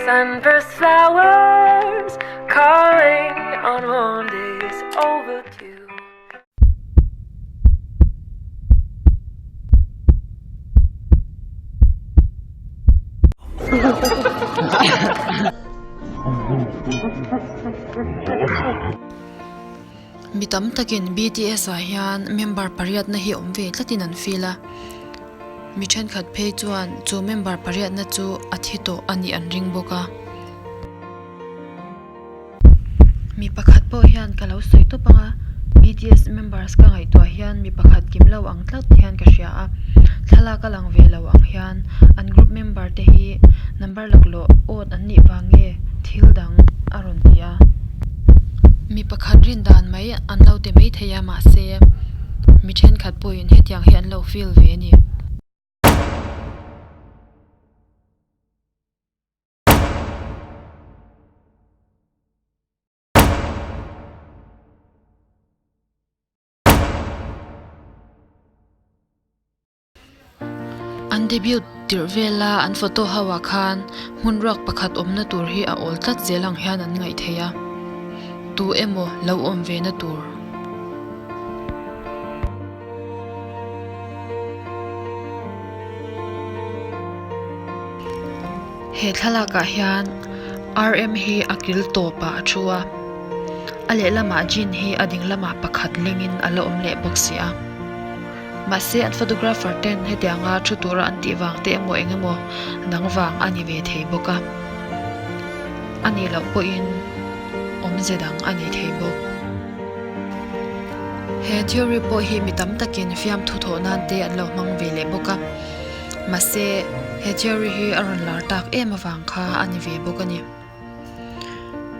Sunburst flowers calling on warm days overdue. Mi tam takin BTS ah hian member pariatna hi awm ve tlatin an feel a, mi thenkhat phei chuan chu member pariatna chu a thi tawh a nih an ring bawk a. Mi pakhat pawh hian ka lo sawi tawp ang a, BTS members ka ngaihtuah hian mi pakhat kim lo ang tlat hian ka hria a, thlalak a lang ve lo ang hian an group member te hi number laklawh awt an nih vang nge thil dang a rawn ti a. Mi pakhat rin dan mai an lo ti mai thei a mahse mi thenkhat pawhin hetiang hi an lo feel ve a ni. An debut tirh vela an photo ho ah khan hmun ruak pakhat awmna tur hi a awl tlat zel ang hian an ngaih theih a, tu emaw lo awm ve na tur. He thlalak ah hian RM hi a kil tawp ah a thu a, a lehlamah Jin hi a ding lamah pakhat lengin a la awm leh bawk si a. Mahse an photographer ten hetianga thu tura an tih vang te emaw eng emaw dang vang a ni ve thei bawk a, a nih loh pawhin awmze dang a nei thei bawk. He theory pawh hi mi tam takin fiamthu thawh nan te an lo hmang ve leh bawk a, mahse he theory hi a rawn lar tak em avang kha a ni ve bawk a ni.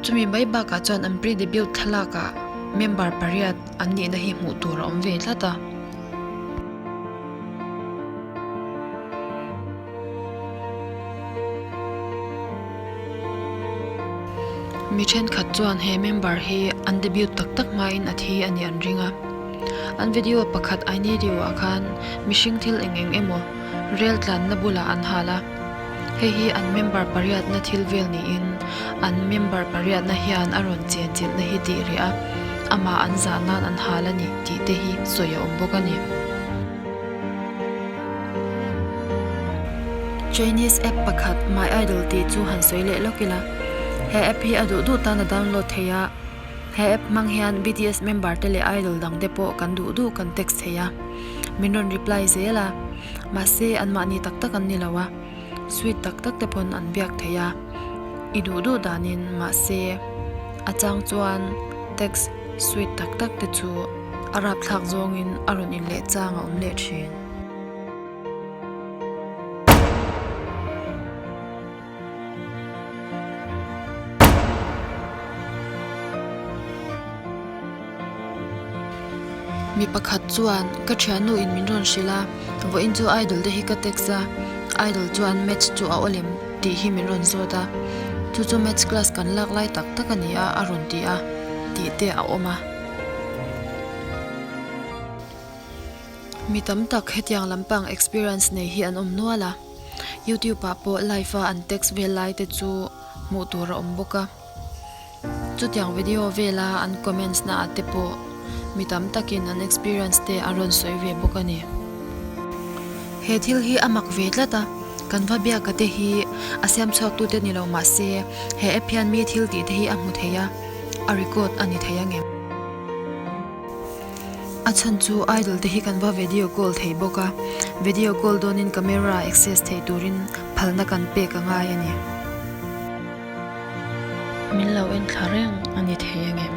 Chumi mai bakah chuan an pre-debut thlalakah member pariat an nihna hi hmuh tur a awm ve tlat a. Mi thenkhat chuan he member hi an debut tak tak hmain a thi a nih an ring a. An video pakhat I Need You ah khan mihring thil eng eng emaw rel tlanna bulah an hal a. Hei hi an member pariatna thil vel niin an member pariatna hian a rawn chen chilhna hi tih rih a, amah an zah nan an hal a ni tih te hi sawi a awm bawk a ni. Chinese app pakhat My Idol tih chu han sawi leh lawk ila, he app hi a duh duh tan a download thei a, he app hmang hian BTS member te leh idol dang te pawh kan duh duh kan text thei a, min rawn reply zel a, mahse anmahni tak tak an ni lo a, sweet tak tak te pawn an biak thei a, i duh duh danin mahse a chang chuan text sweet tak tak te chu a rapthlak zawngin a rawn in leh chang a awm leh thin. Mi pakhat chuan ka thiannu in min rawn hrilh a, vawiin chu idol te hi ka text a, idol chuan maths chu a awlem tih hi min rawn zawt a, chu chu maths class kan lak lai tak tak a ni a a rawn ti a tih te a awm a. Mi tam tak hetiang lampang experience nei hi an awm nual a, youtube ah pawh live a an text vel lai te chu hmuh tur a awm bawk a. Chutiang video vela an comments na ah te pawh mi tam takin an experience te an rawn sawi ve bawk a ni. He thil hi a mak ve tlat a, kan va biaka te hi a siam chhuak tute ni lo mahse he app hian mi thil tih te hi a hmu thei a, a record a ni thei angem? A chhan chu idol te hi kan va video call thei bawk a, video call dawnin camera access thei turin phalna kan pek a ngai a ni. Min lo en thla reng a ni thei angem?